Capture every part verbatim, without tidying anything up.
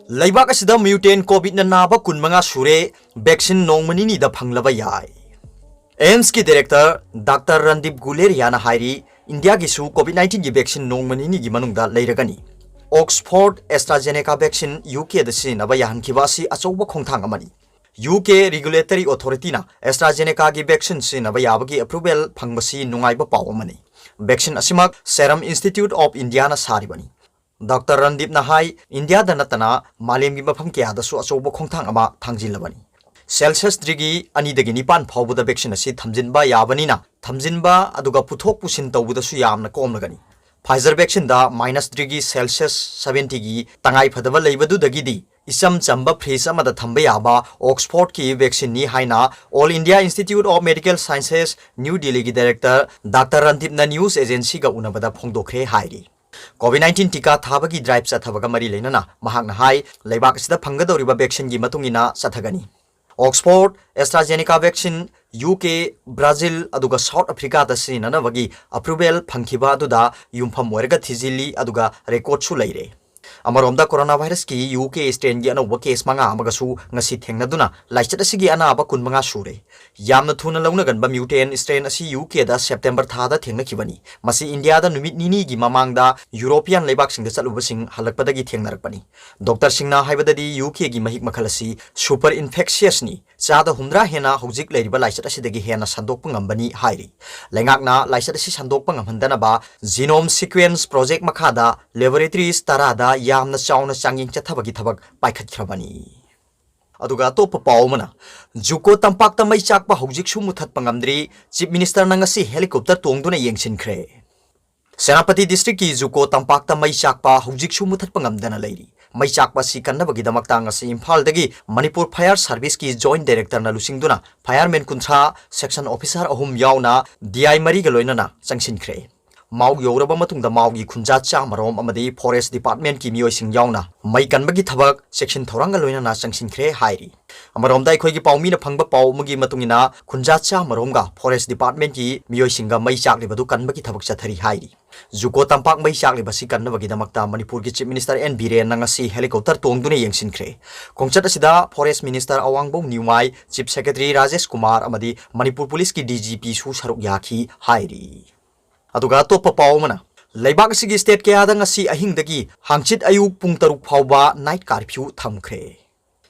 ꯂꯩꯕꯥꯛ ꯑꯁꯤꯗ mutant COVID-ꯅ ꯅꯥꯕ ꯀꯨꯟꯃꯉꯥ ꯁꯨꯔꯦ, vaccine ꯅꯣꯡꯃ ꯅꯤꯅꯤꯗ ꯐꯪꯂꯕ ꯌꯥꯏ꯫ AIIMSꯀꯤ director Doctor Randeep Guleria-ꯅ ꯍꯥꯏꯔꯤ, ꯏꯟꯗꯤꯌꯥꯒꯤꯁꯨ COVID-19ꯒꯤ vaccine ꯅꯣꯡꯃ ꯅꯤꯅꯤꯒꯤ ꯃꯅꯨꯡꯗ ꯂꯩꯔꯒꯅꯤ꯫ Oxford AstraZeneca vaccine UKꯗ ꯁꯤꯖꯤꯟꯅꯕ ꯌꯥꯍꯟꯈꯤꯕ ꯑꯁꯤ ꯑꯆꯧꯕ ꯈꯣꯡꯊꯥꯡ ꯑꯃꯅꯤ꯫ UK regulatory authorityꯅ AstraZenecaꯒꯤ vaccine ꯁꯤꯖꯤꯟꯅꯕ ꯌꯥꯕꯒꯤ approval ꯐꯪꯕꯁꯤ ꯅꯨꯡꯉꯥꯏꯕ ꯄꯥꯎ ꯑꯃꯅꯤ꯫ Vaccine ꯑꯁꯤꯃꯛ Serum Institute of Indiaꯅ ꯁꯥꯔꯤꯕꯅꯤ꯫ Doctor Randeepꯅ ꯍꯥꯏ, ꯏꯟꯗꯤꯌꯥꯗ ꯅꯠꯇꯅ ꯃꯥꯂꯦꯝꯒꯤ ꯃꯐꯝ ꯀꯌꯥꯗꯁꯨ ꯑꯆꯧꯕ ꯈꯣꯡꯊꯥꯡ ꯑꯃ ꯊꯥꯡꯖꯤꯜꯂꯕꯅꯤ꯫ Celsius degree ꯑꯅꯤꯗꯒꯤ ꯅꯤꯄꯥꯟ ꯐꯥꯎꯕꯗ vaccine ꯑꯁꯤ ꯊꯝꯖꯤꯟꯕ ꯌꯥꯕꯅꯤꯅ, ꯊꯝꯖꯤꯟꯕ ꯑꯗꯨꯒ ꯄꯨꯊꯣꯛ ꯄꯨꯁꯤꯟ ꯇꯧꯕꯗꯁꯨ ꯌꯥꯝꯅ ꯀꯣꯝꯂꯒꯅꯤ꯫ Pfizer vaccineꯗ minus degree Celsius seventyꯒꯤ ꯇꯉꯥꯏ ꯐꯗꯕ ꯂꯩꯕꯗꯨꯗꯒꯤꯗꯤ ꯏꯆꯝ ꯆꯝꯕ fridge ꯑꯃꯗ ꯊꯝꯕ ꯌꯥꯕ Oxfordꯀꯤ vaccineꯅꯤ ꯍꯥꯏꯅ All India Institute of Medical Sciences, New Delhiꯒꯤ director Doctor Randeepꯅ news agencyꯒ ꯎꯅꯕꯗ ꯐꯣꯡꯗꯣꯛꯈ꯭ꯔꯦ ꯍꯥꯏꯔꯤ꯫ COVID-19 ꯇꯤꯀꯥ ꯊꯥꯕꯒꯤ drive ꯆꯠꯊꯕꯒ ꯃꯔꯤ ꯂꯩꯅꯅ ꯃꯍꯥꯛꯅ ꯍꯥꯏ, ꯂꯩꯕꯥꯛ ꯑꯁꯤꯗ ꯐꯪꯒꯗꯧꯔꯤꯕ vaccineꯒꯤ ꯃꯇꯨꯡ ꯏꯟꯅ ꯆꯠꯊꯒꯅꯤ꯫ Oxford AstraZeneca vaccine UK, Brazil ꯑꯗꯨꯒ South Africaꯗ ꯁꯤꯖꯤꯟꯅꯅꯕꯒꯤ approval ꯐꯪꯈꯤꯕ ꯑꯗꯨꯗ ꯌꯨꯝꯐꯝ ꯑꯣꯏꯔꯒ ꯊꯤꯖꯤꯜꯂꯤ, ꯑꯗꯨꯒ recordꯁꯨ ꯂꯩꯔꯦ꯫ ꯑꯃꯔꯣꯝꯗ, coronavirusꯀꯤ UK strainꯒꯤ ꯑꯅꯧꯕ case ꯃꯉꯥ ꯑꯃꯒꯁꯨ ꯉꯁꯤ ꯊꯦꯡꯅꯗꯨꯅ ꯂꯥꯏꯆꯠ ꯑꯁꯤꯒꯤ ꯑꯅꯥꯕ ꯀꯨꯟꯃꯉꯥ ꯁꯨꯔꯦ꯫ ꯌꯥꯝꯅ ꯊꯨꯅ ꯂꯧꯅꯒꯟꯕ mutant strain ꯑꯁꯤ UKꯗ September ꯊꯥꯗ ꯊꯦꯡꯅꯈꯤꯕꯅꯤ꯫ ꯃꯁꯤ ꯏꯟꯗꯤꯌꯥꯗ ꯅꯨꯃꯤꯠ ꯅꯤꯅꯤꯒꯤ ꯃꯃꯥꯡꯗ European ꯂꯩꯕꯥꯛꯁꯤꯡꯗ ꯆꯠꯂꯨꯕꯁꯤꯡ ꯍꯜꯂꯛꯄꯗꯒꯤ ꯊꯦꯡꯅꯔꯛꯄꯅꯤ꯫ Doctorꯁꯤꯡꯅ ꯍꯥꯏꯕꯗꯗꯤ UKꯒꯤ ꯃꯍꯤꯛ ꯃꯈꯜ ꯑꯁꯤ super infectiousꯅꯤ꯫ ꯆꯥꯗ ꯍꯨꯝꯗ꯭ꯔꯥ ꯍꯦꯟꯅ ꯍꯧꯖꯤꯛ ꯂꯩꯔꯤꯕ ꯂꯥꯏꯆꯠ ꯑꯁꯤꯗꯒꯤ ꯍꯦꯟꯅ ꯁꯟꯗꯣꯛꯄ ꯉꯝꯕꯅꯤ ꯍꯥꯏꯔꯤ꯫ ꯂꯩꯉꯥꯛꯅ ꯂꯥꯏꯆꯠ ꯑꯁꯤ ꯁꯟꯗꯣꯛꯄ ꯉꯝꯍꯟꯗꯅꯕ genome sequence project ꯃꯈꯥꯗ laboratories ꯇꯔꯥꯗ ꯌꯥꯝꯅ ꯆꯥꯎꯅ ꯆꯥꯡꯌꯦꯡ ꯆꯠꯊꯕꯒꯤ ꯊꯕꯛ ꯄꯥꯏꯈꯠꯈ꯭ꯔꯕꯅꯤ꯫ ꯑꯗꯨꯒ ꯑꯇꯣꯞꯄ ꯄꯥꯎ ꯑꯃꯅ, ꯖꯨꯀꯣ ꯇꯝꯄꯥꯛꯇ ꯃꯩ ꯆꯥꯛꯄ ꯍꯧꯖꯤꯛꯁꯨ ꯃꯨꯊꯠꯄ ꯉꯝꯗ꯭ꯔꯤ, Chief Ministerꯅ ꯉꯁꯤ helicopter ꯇꯣꯡꯗꯨꯅ ꯌꯦꯡꯁꯤꯟꯈ꯭ꯔꯦ꯫ ꯁꯦꯅꯥꯄꯇꯤ districtꯀꯤ ꯖꯨꯀꯣ ꯇꯝꯄꯥꯛꯇ ꯃꯩ ꯆꯥꯛꯄ ꯍꯧꯖꯤꯛꯁꯨ ꯃꯨꯊꯠꯄ ꯉꯝꯗꯅ ꯂꯩꯔꯤ꯫ ꯃꯩ ꯆꯥꯛꯄ ꯑꯁꯤ ꯀꯟꯅꯕꯒꯤꯗꯃꯛꯇ ꯉꯁꯤ ꯏꯝꯐꯥꯜꯗꯒꯤ Manipur Fire Serviceꯀꯤ joint directorꯅ ꯂꯨꯆꯤꯡꯗꯨꯅ fireman ꯀꯨꯟꯊ꯭ꯔꯥ, section officer ꯑꯍꯨꯝ ꯌꯥꯎꯅ DI ꯃꯔꯤꯒ ꯂꯣꯏꯅꯅ ꯆꯪꯁꯤꯟꯈ꯭ꯔꯦ꯫ ꯃꯥꯎ ꯌꯧꯔꯕ ꯃꯇꯨꯡꯗ ꯃꯥꯎꯒꯤ ꯈꯨꯟꯖꯥ ꯆꯥꯃꯔꯣꯝ ꯑꯃꯗꯤ Forest Departmentꯀꯤ ꯃꯤꯑꯣꯏꯁꯤꯡ ꯌꯥꯎꯅ ꯃꯩ ꯀꯟꯕꯒꯤ ꯊꯕꯛ ꯆꯦꯛꯁꯤꯟ ꯊꯧꯔꯥꯡꯒ ꯂꯣꯏꯅꯅ ꯆꯪꯁꯤꯟꯈ꯭ꯔꯦ ꯍꯥꯏꯔꯤ꯫ ꯑꯃꯔꯣꯝꯗ ꯑꯩꯈꯣꯏꯒꯤ ꯄꯥꯎꯃꯤꯅ ꯐꯪꯕ ꯄꯥꯎ ꯑꯃꯒꯤ ꯃꯇꯨꯡ ꯏꯟꯅ, ꯈꯨꯟꯖꯥ ꯆꯥꯃꯔꯣꯝꯒ Forest Departmentꯀꯤ ꯃꯤꯑꯣꯏꯁꯤꯡꯒ ꯃꯩ ꯆꯥꯛꯂꯤꯕꯗꯨ ꯀꯟꯕꯒꯤ ꯊꯕꯛ ꯆꯠꯊꯔꯤ ꯍꯥꯏꯔꯤ꯫ ꯖꯨꯀꯣ ꯇꯝꯄꯥꯛ ꯃꯩ ꯆꯥꯛꯂꯤꯕꯁꯤ ꯀꯟꯅꯕꯒꯤꯗꯃꯛꯇ ꯃꯅꯤꯄꯨꯔꯒꯤ Chief Minister ꯑꯦꯟ ꯕꯤꯔꯦꯟꯅ ꯉꯁꯤ helicopter ꯇꯣꯡꯗꯨꯅ ꯌꯦꯡꯁꯤꯟꯈ꯭ꯔꯦ꯫ ꯈꯣꯡꯆꯠ ꯑꯁꯤꯗ Forest Minister ꯑꯋꯥꯡꯕꯧ ꯅꯤꯎꯃꯥꯏ, Chief Secretary Rajesh Kumar ꯑꯃꯗꯤ ꯃꯅꯤꯄꯨꯔ ꯄꯨꯂꯤꯁꯀꯤ DGPꯁꯨ ꯁꯔꯨꯛ ꯌꯥꯈꯤ ꯍꯥꯏꯔꯤ꯫ ꯑꯗꯨꯒ ꯑꯇꯣꯞꯄ ꯄꯥꯎ ꯑꯃꯅ, ꯂꯩꯕꯥꯛ ꯑꯁꯤꯒꯤ state ꯀꯌꯥꯗ ꯉꯁꯤ ꯑꯍꯤꯡꯗꯒꯤ ꯍꯥꯡꯆꯤꯠ ꯑꯌꯨꯛ ꯄꯨꯡ ꯇꯔꯨꯛ ꯐꯥꯎꯕ night curfew ꯊꯝꯈ꯭ꯔꯦ꯫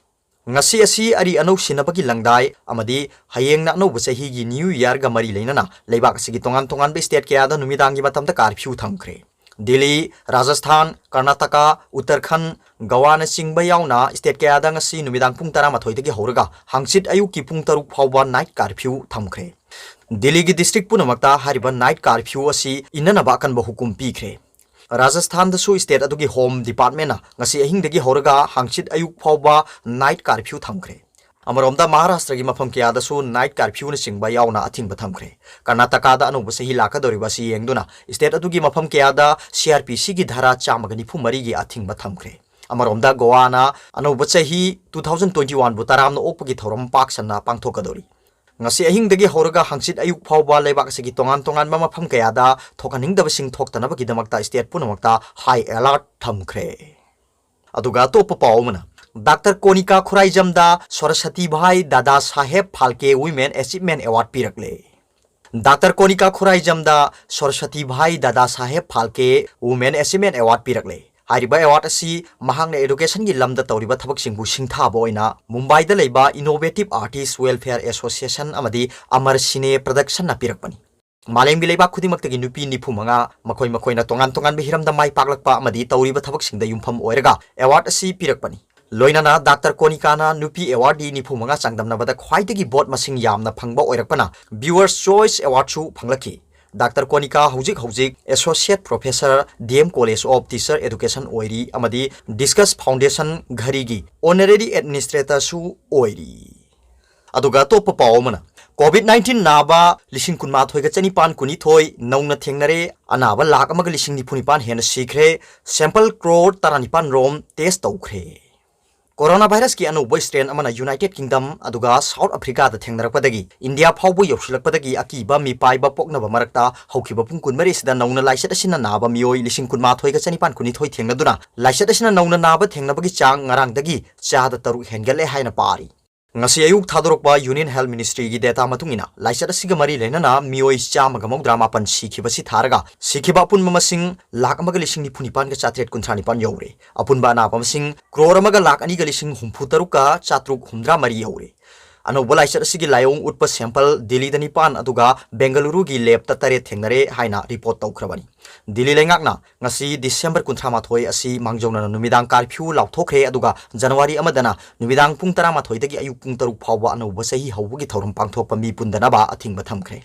ꯉꯁꯤ ꯑꯁꯤ ꯑꯔꯤ ꯑꯅꯧ ꯁꯤꯟꯅꯕꯒꯤ ꯂꯪꯗꯥꯏ ꯑꯃꯗꯤ ꯍꯌꯦꯡꯅ ꯑꯅꯧꯕ ꯆꯍꯤꯒꯤ New Yearꯒ ꯃꯔꯤ ꯂꯩꯅꯅ ꯂꯩꯕꯥꯛ ꯑꯁꯤꯒꯤ ꯇꯣꯉꯥꯟ ꯇꯣꯉꯥꯟꯕ state ꯀꯌꯥꯗ ꯅꯨꯃꯤꯗꯥꯡꯒꯤ ꯃꯇꯝꯗ curfew ꯊꯝꯈ꯭ꯔꯦ꯫ ꯗꯤꯜꯂꯤ, ꯔꯥꯖꯁꯊꯥꯟ, ꯀꯔꯅꯥꯇꯀꯥ, ꯎꯠꯇꯔꯈꯟꯗ, ꯒꯋꯥꯅꯆꯤꯡꯕ ꯌꯥꯎꯅ state ꯀꯌꯥꯗ ꯉꯁꯤ ꯅꯨꯃꯤꯗꯥꯡ ꯄꯨꯡ ꯇꯔꯥꯃꯥꯊꯣꯏꯗꯒꯤ ꯍꯧꯔꯒ ꯍꯥꯡꯆꯤꯠ ꯑꯌꯨꯛꯀꯤ ꯄꯨꯡ ꯇꯔꯨꯛ ꯐꯥꯎꯕ night curfew ꯊꯝꯈ꯭ꯔꯦ꯫ ꯗꯤꯜꯂꯤꯒꯤ district ꯄꯨꯝꯅꯃꯛꯇ ꯍꯥꯏꯔꯤꯕ night curfew ꯑꯁꯤ ꯏꯟꯅꯅꯕ ꯑꯀꯟꯕ ꯍꯨꯀꯨꯝ ꯄꯤꯈ꯭ꯔꯦ꯫ ꯔꯥꯖꯁꯊꯥꯟꯗꯁꯨ state ꯑꯗꯨꯒꯤ Home Departmentꯅ ꯉꯁꯤ ꯑꯍꯤꯡꯗꯒꯤ ꯍꯧꯔꯒ ꯍꯥꯡꯆꯤꯠ ꯑꯌꯨꯛ ꯐꯥꯎꯕ night curfew ꯊꯝꯈ꯭ꯔꯦ꯫ ꯑꯃꯔꯣꯝꯗ ꯃꯍꯥꯔꯥꯁꯇ꯭ꯔꯒꯤ ꯃꯐꯝ ꯀꯌꯥꯗꯁꯨ night curfewꯅꯆꯤꯡꯕ ꯌꯥꯎꯅ ꯑꯊꯤꯡꯕ ꯊꯝꯈ꯭ꯔꯦ꯫ ꯀꯔꯅꯥꯇꯀꯥꯗ ꯑꯅꯧꯕ ꯆꯍꯤ ꯂꯥꯛꯀꯗꯧꯔꯤꯕ ꯑꯁꯤ ꯌꯦꯡꯗꯨꯅ state ꯑꯗꯨꯒꯤ ꯃꯐꯝ ꯀꯌꯥꯗ CrPCꯒꯤ ꯙꯥꯔꯥ ꯆꯥꯝꯃꯒ ꯅꯤꯐꯨ ꯃꯔꯤꯒꯤ ꯑꯊꯤꯡꯕ ꯊꯝꯈ꯭ꯔꯦ꯫ ꯑꯃꯔꯣꯝꯗ ꯒꯣꯋꯥꯅ ꯑꯅꯧꯕ ꯆꯍꯤ two thousand twenty oneꯕꯨ ꯇꯔꯥꯝꯅ ꯑꯣꯛꯄꯒꯤ ꯊꯧꯔꯝ ꯄꯥꯛ ꯁꯟꯅ ꯄꯥꯡꯊꯣꯛꯀꯗꯧꯔꯤ꯫ ꯉꯁꯤ ꯑꯍꯤꯡꯗꯒꯤ ꯍꯧꯔꯒ ꯍꯥꯡꯆꯤꯠ ꯑꯌꯨꯛ ꯐꯥꯎꯕ ꯂꯩꯕꯥꯛ ꯑꯁꯤꯒꯤ ꯇꯣꯉꯥꯟ ꯇꯣꯉꯥꯟꯕ ꯃꯐꯝ ꯀꯌꯥꯗ ꯊꯣꯛꯍꯟꯅꯤꯡꯗꯕꯁꯤꯡ ꯊꯣꯛꯇꯅꯕꯒꯤꯗꯃꯛꯇ state ꯄꯨꯝꯅꯃꯛꯇ high alert ꯊꯝꯈ꯭ꯔꯦ꯫ ꯑꯗꯨꯒ ꯑꯇꯣꯞꯄ ꯄꯥꯎ ꯑꯃꯅ, ꯗꯥꯛꯇꯔ ꯀꯣꯅꯤꯀꯥ ꯈꯨꯔꯥꯏꯖꯝꯗ Saraswati Bai Dada Saheb Phalke Women Achievement Award ꯄꯤꯔꯛꯂꯦ꯫ ꯗꯥꯛꯇꯔ ꯀꯣꯅꯤꯀꯥ ꯈꯨꯔꯥꯏꯖꯝꯗ Saraswati Bai Dada Saheb Phalke Women Achievement Award ꯄꯤꯔꯛꯂꯦ꯫ ꯍꯥꯏꯔꯤꯕ award ꯑꯁꯤ ꯃꯍꯥꯛꯅ educationꯒꯤ ꯂꯝꯗ ꯇꯧꯔꯤꯕ ꯊꯕꯛꯁꯤꯡꯕꯨ ꯁꯤꯡꯊꯥꯕ ꯑꯣꯏꯅ ꯃꯨꯝꯕꯥꯏꯗ ꯂꯩꯕ Innovative Artist Welfare Association ꯑꯃꯗꯤ ꯑꯃꯔ ꯁꯤꯅꯦ Productionꯅ ꯄꯤꯔꯛꯄꯅꯤ꯫ ꯃꯥꯂꯦꯝꯒꯤ ꯂꯩꯕꯥꯛ ꯈꯨꯗꯤꯡꯃꯛꯇꯒꯤ ꯅꯨꯄꯤ ꯅꯤꯐꯨ ꯃꯉꯥ, ꯃꯈꯣꯏ ꯃꯈꯣꯏꯅ ꯇꯣꯉꯥꯟ ꯇꯣꯉꯥꯟꯕ ꯍꯤꯔꯝꯗ ꯃꯥꯏ ꯄꯥꯛꯂꯛꯄ ꯑꯃꯗꯤ ꯇꯧꯔꯤꯕ ꯊꯕꯛꯁꯤꯡꯗ ꯌꯨꯝꯐꯝ ꯑꯣꯏꯔꯒ award ꯑꯁꯤ ꯄꯤꯔꯛꯄꯅꯤ꯫ ꯂꯣꯏꯅꯅ ꯗꯥꯛꯇꯔ ꯀꯣꯅꯤꯀꯥꯅ ꯅꯨꯄꯤ awardee ꯅꯤꯐꯨ ꯃꯉꯥ ꯆꯥꯡꯗꯝꯅꯕꯗ ꯈ꯭ꯋꯥꯏꯗꯒꯤ vote ꯃꯁꯤꯡ ꯌꯥꯝꯅ ꯐꯪꯕ ꯑꯣꯏꯔꯛꯄꯅ Viewers' Choice Awardꯁꯨ ꯐꯪꯂꯛꯈꯤ꯫ ꯗꯥꯛꯇꯔ ꯀꯣꯅꯤꯀꯥ ꯍꯧꯖꯤꯛ ꯍꯧꯖꯤꯛ Associate Professor D M College of Teacher Education ꯑꯣꯏꯔꯤ ꯑꯃꯗꯤ Discus Foundation ꯘꯔꯤꯒꯤ Honorary Administratorꯁꯨ ꯑꯣꯏꯔꯤ꯫ ꯑꯗꯨꯒ ꯑꯇꯣꯞꯄ ꯄꯥꯎ ꯑꯃꯅ, COVID nineteen ꯅꯥꯕ ꯂꯤꯁꯤꯡ ꯀꯨꯟꯃꯥꯊꯣꯏꯒ ꯆꯅꯤꯄꯥꯟ ꯀꯨꯟꯅꯤꯊꯣꯏ ꯅꯧꯅ ꯊꯦꯡꯅꯔꯦ꯫ ꯑꯅꯥꯕ ꯂꯥꯈ ꯑꯃꯒ ꯂꯤꯁꯤꯡ ꯅꯤꯐꯨ ꯅꯤꯄꯥꯟ ꯍꯦꯟꯅ ꯁꯤꯈ꯭ꯔꯦ꯫ Sample crore ꯇꯔꯥꯅꯤꯄꯥꯟ ꯔꯣꯝ test ꯇꯧꯈ꯭ꯔꯦ꯫ Corona virusꯀꯤ ꯑꯅꯧꯕ strain ꯑꯃꯅ United Kingdom ꯑꯗꯨꯒ South Africaꯗ ꯊꯦꯡꯅꯔꯛꯄꯗꯒꯤ India ꯐꯥꯎꯕ ꯌꯧꯁꯤꯜꯂꯛꯄꯗꯒꯤ ꯑꯀꯤꯕ ꯃꯤꯄꯥꯏꯕ ꯄꯣꯛꯅꯕ ꯃꯔꯛꯇ, ꯍꯧꯈꯤꯕ ꯄꯨꯡ ꯀꯨꯟꯃꯔꯤꯁꯤꯗ ꯅꯧꯅ ꯂꯥꯏꯆꯠ ꯑꯁꯤꯅ ꯅꯥꯕ ꯃꯤꯑꯣꯏ ꯂꯤꯁꯤꯡ ꯀꯨꯟꯃꯥꯊꯣꯏꯒ ꯆꯅꯤꯄꯥꯟ ꯀꯨꯟꯅꯤꯊꯣꯏ ꯊꯦꯡꯅꯗꯨꯅ, ꯂꯥꯏꯆꯠ ꯑꯁꯤꯅ ꯅꯧꯅ ꯅꯥꯕ ꯊꯦꯡꯅꯕꯒꯤ ꯆꯥꯡ ꯉꯔꯥꯡꯗꯒꯤ ꯆꯥꯗ ꯇꯔꯨꯛ ꯍꯦꯟꯒꯠꯂꯦ ꯍꯥꯏꯅ ꯄꯥꯔꯤ꯫ ꯉꯁꯤ ꯑꯌꯨꯛ ꯊꯥꯗꯣꯔꯛꯄ Union Health Ministryꯒꯤ data ꯃꯇꯨꯡ ꯏꯟꯅ, ꯂꯥꯏꯆꯠ ꯑꯁꯤꯒ ꯃꯔꯤ ꯂꯩꯅꯅ ꯃꯤꯑꯣꯏ ꯆꯥꯝꯃꯒ ꯃꯧꯗ꯭ꯔꯥ ꯃꯥꯄꯟ ꯁꯤꯈꯤꯕꯁꯤ ꯊꯥꯔꯒ, ꯁꯤꯈꯤꯕ ꯑꯄꯨꯟꯕ ꯃꯁꯤꯡ ꯂꯥꯈ ꯑꯃꯒ ꯂꯤꯁꯤꯡ ꯅꯤꯐꯨ ꯅꯤꯄꯥꯟꯒ ꯆꯥꯇ꯭ꯔꯦꯠ ꯀꯨꯟꯊ꯭ꯔꯥ ꯅꯤꯄꯥꯟ ꯌꯧꯔꯦ꯫ ꯑꯄꯨꯟꯕ ꯑꯅꯥꯕ ꯃꯁꯤꯡ ꯀ꯭ꯔꯣꯔ ꯑꯃꯒ ꯂꯥꯈ ꯑꯅꯤꯒ ꯂꯤꯁꯤꯡ ꯍꯨꯝꯐꯨ ꯇꯔꯨꯛꯀ ꯆꯥꯇ꯭ꯔꯨꯛ ꯍꯨꯝꯗ꯭ꯔꯥ ꯃꯔꯤ ꯌꯧꯔꯦ꯫ ꯑꯅꯧꯕ ꯂꯥꯏꯆꯠ ꯑꯁꯤꯒꯤ ꯂꯥꯏꯑꯣꯡ ꯎꯠꯄ sample ꯗꯤꯜꯂꯤꯗ ꯅꯤꯄꯥꯟ ꯑꯗꯨꯒ ꯕꯦꯡꯒꯂꯨꯔꯨꯒꯤ labꯇ ꯇꯔꯦꯠ ꯊꯦꯡꯅꯔꯦ ꯍꯥꯏꯅ report ꯇꯧꯈ꯭ꯔꯕꯅꯤ꯫ ꯗꯤꯜꯂꯤ ꯂꯩꯉꯥꯛꯅ ꯉꯁꯤ December ꯀꯨꯟꯊ꯭ꯔꯥ ꯃꯥꯊꯣꯏ ꯑꯁꯤ ꯃꯥꯡꯖꯧꯅꯅ ꯅꯨꯃꯤꯗꯥꯡ curfew ꯂꯥꯎꯊꯣꯛꯈ꯭ꯔꯦ, ꯑꯗꯨꯒ January ꯑꯃꯗꯅ ꯅꯨꯃꯤꯗꯥꯡ ꯄꯨꯡ ꯇꯔꯥꯃꯥꯊꯣꯏꯗꯒꯤ ꯑꯌꯨꯛ ꯄꯨꯡ ꯇꯔꯨꯛ ꯐꯥꯎꯕ ꯑꯅꯧꯕ ꯆꯍꯤ ꯍꯧꯕꯒꯤ ꯊꯧꯔꯝ ꯄꯥꯡꯊꯣꯛꯄ ꯃꯤ ꯄꯨꯟꯗꯅꯕ ꯑꯊꯤꯡꯕ ꯊꯝꯈ꯭ꯔꯦ꯫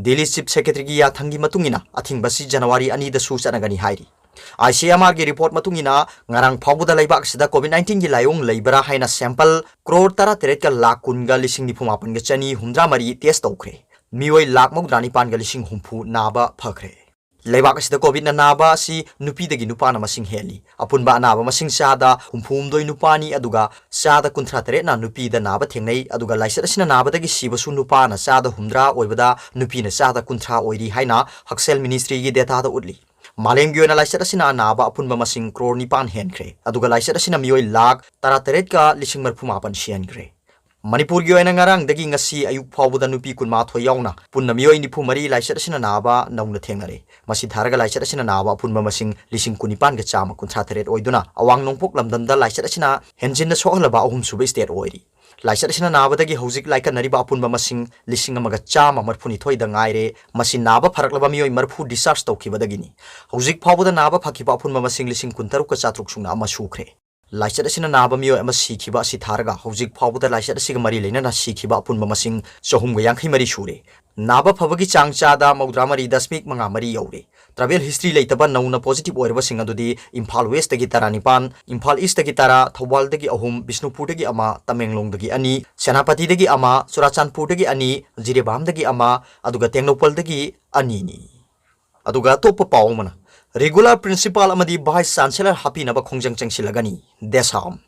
ꯗꯤꯜꯂꯤ Chief Secretaryꯒꯤ ꯌꯥꯊꯪꯒꯤ ꯃꯇꯨꯡ ꯏꯟꯅ, ꯑꯊꯤꯡꯕ ꯑꯁꯤ January ꯑꯅꯤꯗꯁꯨ ꯆꯠꯅꯒꯅꯤ ꯍꯥꯏꯔꯤ꯫ ICMRꯒꯤ report ꯃꯇꯨꯡ ꯏꯟꯅ, ꯉꯔꯥꯡ ꯐꯥꯎꯕꯗ ꯂꯩꯕꯥꯛ ꯑꯁꯤꯗ COVID nineteenꯒꯤ ꯂꯥꯏꯑꯣꯡ ꯂꯩꯕ꯭ꯔꯥ ꯍꯥꯏꯅ sample ꯀ꯭ꯔꯣꯔ ꯇꯔꯥꯇꯔꯦꯠꯀ ꯂꯥꯈ ꯀꯨꯟꯒ ꯂꯤꯁꯤꯡ ꯅꯤꯐꯨ ꯃꯥꯄꯟꯒ ꯆꯅꯤ ꯍꯨꯝꯗ꯭ꯔꯥ ꯃꯔꯤ test ꯇꯧꯈ꯭ꯔꯦ꯫ ꯃꯤꯑꯣꯏ ꯂꯥꯈ ꯃꯧꯗ꯭ꯔꯥ ꯅꯤꯄꯥꯟꯒ ꯂꯤꯁꯤꯡ ꯍꯨꯝꯐꯨ ꯅꯥꯕ ꯐꯈ꯭ꯔꯦ꯫ ꯂꯩꯕꯥꯛ ꯑꯁꯤꯗ COVIDꯅ ꯅꯥꯕ ꯑꯁꯤ ꯅꯨꯄꯤꯗꯒꯤ ꯅꯨꯄꯥꯅ ꯃꯁꯤꯡ ꯍꯦꯜꯂꯤ꯫ ꯑꯄꯨꯟꯕ ꯑꯅꯥꯕ ꯃꯁꯤꯡ ꯆꯥꯗ ꯍꯨꯝꯐꯨ ꯍꯨꯝꯗꯣꯏ ꯅꯨꯄꯥꯅꯤ, ꯑꯗꯨꯒ ꯆꯥꯗ ꯀꯨꯟꯊ꯭ꯔꯥ ꯇꯔꯦꯠꯅ ꯅꯨꯄꯤꯗ ꯅꯥꯕ ꯊꯦꯡꯅꯩ, ꯑꯗꯨꯒ ꯂꯥꯏꯆꯠ ꯑꯁꯤꯅ ꯅꯥꯕꯗꯒꯤ ꯁꯤꯕꯁꯨ ꯅꯨꯄꯥꯅ ꯆꯥꯗ ꯍꯨꯝꯗ꯭ꯔꯥ ꯑꯣꯏꯕꯗ, ꯅꯨꯄꯤꯅ ꯆꯥꯗ ꯀꯨꯟꯊ꯭ꯔꯥ ꯑꯣꯏꯔꯤ ꯍꯥꯏꯅ ꯍꯛꯁꯦꯜ Ministryꯒꯤ dataꯗ ꯎꯠꯂꯤ꯫ ꯃꯥꯂꯦꯝꯒꯤ ꯑꯣꯏꯅ ꯂꯥꯏꯆꯠ ꯑꯁꯤꯅ ꯅꯥꯕ ꯑꯄꯨꯟꯕ ꯃꯁꯤꯡ ꯀ꯭ꯔꯣꯔ ꯅꯤꯄꯥꯟ ꯍꯦꯟꯈ꯭ꯔꯦ, ꯑꯗꯨꯒ ꯂꯥꯏꯆꯠ ꯑꯁꯤꯅ ꯃꯤꯑꯣꯏ ꯂꯥꯈ ꯇꯔꯥꯇꯔꯦꯠꯀ ꯂꯤꯁꯤꯡ ꯃꯔꯤꯐꯨ ꯃꯥꯄꯟ ꯁꯤꯍꯟꯈ꯭ꯔꯦ꯫ ꯃꯅꯤꯄꯨꯔꯒꯤ ꯑꯣꯏꯅ ꯉꯔꯥꯡꯗꯒꯤ ꯉꯁꯤ ꯑꯌꯨꯛ ꯐꯥꯎꯕꯗ ꯅꯨꯄꯤ ꯀꯨꯟꯃꯥꯊꯣꯏ ꯌꯥꯎꯅ ꯄꯨꯟꯅ ꯃꯤꯑꯣꯏ ꯅꯤꯐꯨ ꯃꯔꯤ ꯂꯥꯏꯆꯠ ꯑꯁꯤꯅ ꯅꯥꯕ ꯅꯧꯅ ꯊꯦꯡꯅꯔꯦ꯫ ꯃꯁꯤ ꯊꯥꯔꯒ ꯂꯥꯏꯆꯠ ꯑꯁꯤꯅ ꯅꯥꯕ ꯑꯄꯨꯟꯕ ꯃꯁꯤꯡ ꯂꯤꯁꯤꯡ ꯀꯨꯟꯅꯤꯄꯥꯟꯒ ꯆꯥꯝꯃ ꯀꯨꯟꯊ꯭ꯔꯥ ꯇꯔꯦꯠ ꯑꯣꯏꯗꯨꯅ, ꯑꯋꯥꯡ ꯅꯣꯡꯄꯣꯛ ꯂꯝꯗꯝꯗ ꯂꯥꯏꯆꯠ ꯑꯁꯤꯅ ꯍꯦꯟꯖꯤꯟꯅ ꯁꯣꯛꯍꯜꯂꯕ ꯑꯍꯨꯝꯁꯨꯕ state ꯑꯣꯏꯔꯤ꯫ ꯂꯥꯏꯆꯠ ꯑꯁꯤꯅ ꯅꯥꯕꯗꯒꯤ ꯍꯧꯖꯤꯛ ꯂꯥꯏꯀꯠꯅꯔꯤꯕ ꯑꯄꯨꯟꯕ ꯃꯁꯤꯡ ꯂꯤꯁꯤꯡ ꯑꯃꯒ ꯆꯥꯝꯃ ꯃꯔꯤꯐꯨꯅꯤꯊꯣꯏꯗ ꯉꯥꯏꯔꯦ꯫ ꯃꯁꯤ ꯅꯥꯕ ꯐꯔꯛꯂꯕ ꯃꯤꯑꯣꯏ ꯃꯔꯤꯐꯨ discharge ꯇꯧꯈꯤꯕꯗꯒꯤꯅꯤ꯫ ꯍꯧꯖꯤꯛ ꯐꯥꯎꯕꯗ ꯅꯥꯕ ꯐꯈꯤꯕ ꯑꯄꯨꯟꯕ ꯃꯁꯤꯡ ꯂꯤꯁꯤꯡ ꯀꯨꯟꯇꯔꯨꯛꯀ ꯆꯥꯇ꯭ꯔꯨꯛ ꯁꯨꯞꯅ ꯑꯃ ꯁꯨꯈ꯭ꯔꯦ꯫ ꯂꯥꯏꯆꯠ ꯑꯁꯤꯅ ꯅꯥꯕ ꯃꯤꯑꯣꯏ ꯑꯃ ꯁꯤꯈꯤꯕ ꯑꯁꯤ ꯊꯥꯔꯒ, ꯍꯧꯖꯤꯛ ꯐꯥꯎꯕꯗ ꯂꯥꯏꯆꯠ ꯑꯁꯤꯒ ꯃꯔꯤ ꯂꯩꯅꯅ ꯁꯤꯈꯤꯕ ꯑꯄꯨꯟꯕ ꯃꯁꯤꯡ ꯆꯍꯨꯝꯒ ꯌꯥꯡꯈꯩ ꯃꯔꯤ ꯁꯨꯔꯦ꯫ ꯅꯥꯕ ꯐꯕꯒꯤ ꯆꯥꯡ ꯆꯥꯗ ꯃꯧꯗ꯭ꯔꯥ ꯃꯔꯤ ꯗꯁꯃꯤꯛ ꯃꯉꯥ ꯃꯔꯤ ꯌꯧꯔꯦ꯫ Travel history ꯂꯩꯇꯕ ꯅꯧꯅ positive ꯑꯣꯏꯔꯕꯁꯤꯡ ꯑꯗꯨꯗꯤ ꯏꯝꯐꯥꯜ Westꯇꯒꯤ ꯇꯔꯥꯅꯤꯄꯥꯟ, ꯏꯝꯐꯥꯜ Eastꯇꯒꯤ ꯇꯔꯥ, ꯊꯧꯕꯥꯜꯗꯒꯤ ꯑꯍꯨꯝ, ꯕꯤꯁꯅꯨꯄꯨꯔꯗꯒꯤ ꯑꯃ, ꯇꯃꯦꯡꯂꯣꯡꯗꯒꯤ ꯑꯅꯤ, ꯁꯦꯅꯥꯄꯇꯤꯗꯒꯤ ꯑꯃ, ꯆꯨꯔꯥꯆꯥꯟꯄꯨꯔꯗꯒꯤ ꯑꯅꯤ, ꯖꯤꯔꯤꯕꯥꯝꯗꯒꯤ ꯑꯃ, ꯑꯗꯨꯒ ꯇꯦꯡꯅꯧꯄꯜꯗꯒꯤ ꯑꯅꯤꯅꯤ꯫ ꯑꯗꯨꯒ ꯑꯇꯣꯞꯄ ꯄꯥꯎ ꯑꯃꯅ, regular principal ꯑꯃꯗꯤ vice chancellor ꯍꯥꯞꯄꯤꯅꯕ ꯈꯣꯡꯖꯪ ꯆꯪꯁꯤꯜꯂꯒꯅꯤ, ꯗꯦꯁꯥꯝ꯫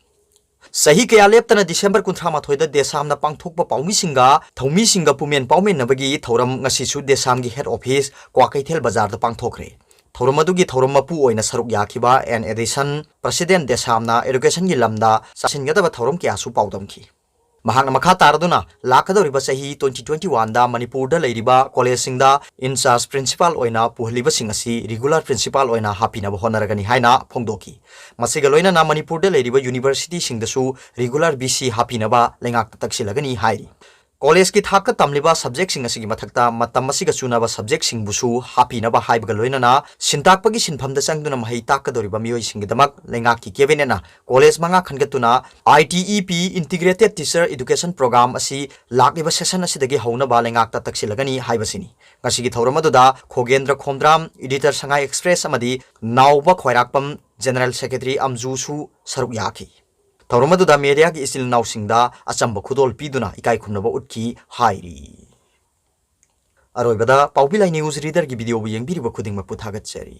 ꯆꯍꯤ ꯀꯌꯥ ꯂꯦꯞꯇꯅ ꯗꯤꯁꯦꯝꯕꯔ ꯀꯨꯟꯊ꯭ꯔꯥ ꯃꯥꯊꯣꯏꯗ ꯗꯦꯁꯥꯝꯅ ꯄꯥꯡꯊꯣꯛꯄ ꯄꯥꯎꯃꯤꯁꯤꯡꯒ ꯊꯧꯃꯤꯁꯤꯡꯒ ꯄꯨꯃꯦꯟ ꯄꯥꯎꯃꯤꯟꯅꯕꯒꯤ ꯊꯧꯔꯝ ꯉꯁꯤꯁꯨ ꯗꯦꯁꯥꯝꯒꯤ head office ꯀ꯭ꯋꯥꯀꯩꯊꯦꯜ ꯕꯖꯥꯔꯗ ꯄꯥꯡꯊꯣꯛꯈ꯭ꯔꯦ꯫ ꯊꯧꯔꯝ ꯑꯗꯨꯒꯤ ꯊꯧꯔꯝ ꯃꯄꯨ ꯑꯣꯏꯅ ꯁꯔꯨꯛ ꯌꯥꯈꯤꯕ ꯑꯦꯟ ꯑꯦꯗꯤꯁꯟ, president ꯗꯦꯁꯥꯝꯅ educationꯒꯤ ꯂꯝꯗ ꯆꯥꯁꯤꯟꯒꯗꯕ ꯊꯧꯔꯝ ꯀꯌꯥꯁꯨ ꯄꯥꯎꯗꯝꯈꯤ꯫ ꯃꯍꯥꯛꯅ ꯃꯈꯥ ꯇꯥꯔꯗꯨꯅ, ꯂꯥꯛꯀꯗꯧꯔꯤꯕ ꯆꯍꯤ twenty twenty-oneꯗ ꯃꯅꯤꯄꯨꯔꯗ ꯂꯩꯔꯤꯕ collegeꯁꯤꯡꯗ in charge principal ꯑꯣꯏꯅ ꯄꯨꯍꯜꯂꯤꯕꯁꯤꯡ ꯑꯁꯤ regular principal ꯑꯣꯏꯅ ꯍꯥꯞꯄꯤꯅꯕ ꯍꯣꯠꯅꯔꯒꯅꯤ ꯍꯥꯏꯅ ꯐꯣꯡꯗꯣꯛꯈꯤ꯫ ꯃꯁꯤꯒ ꯂꯣꯏꯅꯅ ꯃꯅꯤꯄꯨꯔꯗ ꯂꯩꯔꯤꯕ universityꯁꯤꯡꯗꯁꯨ regular V C ꯍꯥꯞꯄꯤꯅꯕ ꯂꯩꯉꯥꯛꯇ ꯇꯛꯁꯤꯜꯂꯒꯅꯤ ꯍꯥꯏꯔꯤ꯫ Collegeꯀꯤ ꯊꯥꯛꯇ ꯇꯝꯂꯤꯕ subjectꯁꯤꯡ ꯑꯁꯤꯒꯤ ꯃꯊꯛꯇ ꯃꯇꯝ ꯑꯁꯤꯒ ꯆꯨꯅꯕ subjectꯁꯤꯡꯕꯨꯁꯨ ꯍꯥꯞꯄꯤꯅꯕ ꯍꯥꯏꯕꯒ ꯂꯣꯏꯅꯅ ꯁꯤꯟꯇꯥꯛꯄꯒꯤ ꯁꯤꯟꯐꯝꯗ ꯆꯪꯗꯨꯅ ꯃꯍꯩ ꯇꯥꯛꯀꯗꯧꯔꯤꯕ ꯃꯤꯑꯣꯏꯁꯤꯡꯒꯤꯗꯃꯛ ꯂꯩꯉꯥꯛꯀꯤ cabinetꯅ college ꯃꯉꯥ ꯈꯟꯒꯠꯇꯨꯅ I T E P Integrated Teacher Education Program ꯑꯁꯤ ꯂꯥꯛꯂꯤꯕ session ꯑꯁꯤꯗꯒꯤ ꯍꯧꯅꯕ ꯂꯩꯉꯥꯛꯇ ꯇꯛꯁꯤꯜꯂꯒꯅꯤ ꯍꯥꯏꯕꯁꯤꯅꯤ꯫ ꯉꯁꯤꯒꯤ ꯊꯧꯔꯝ ꯑꯗꯨꯗ ꯈꯣꯒꯦꯟꯗ꯭ꯔ ꯈꯣꯝꯗ꯭ꯔꯥꯝ, editor ꯁꯉꯥꯏ Express ꯑꯃꯗꯤ ꯅꯥꯎꯕ ꯈ꯭ꯋꯥꯏꯔꯥꯛꯄꯝ, general secretary ꯑꯝꯖꯨꯁꯨ ꯁꯔꯨꯛ ꯌꯥꯈꯤ꯫ ꯊꯧꯔꯝ ꯑꯗꯨꯗ mediaꯒꯤ ꯏꯆꯤꯜ ꯏꯅꯥꯎꯁꯤꯡꯗ ꯑꯆꯝꯕ ꯈꯨꯗꯣꯜ ꯄꯤꯗꯨꯅ ꯏꯀꯥꯏ ꯈꯨꯝꯅꯕ ꯎꯠꯈꯤ ꯍꯥꯏꯔꯤ꯫ ꯑꯔꯣꯏꯕꯗ ꯄꯥꯎꯕꯤ ꯂꯥꯏ news readerꯒꯤ videoꯕꯨ ꯌꯦꯡꯕꯤꯔꯤꯕ ꯈꯨꯗꯤꯡꯃꯛꯄꯨ ꯊꯥꯒꯠꯆꯔꯤ꯫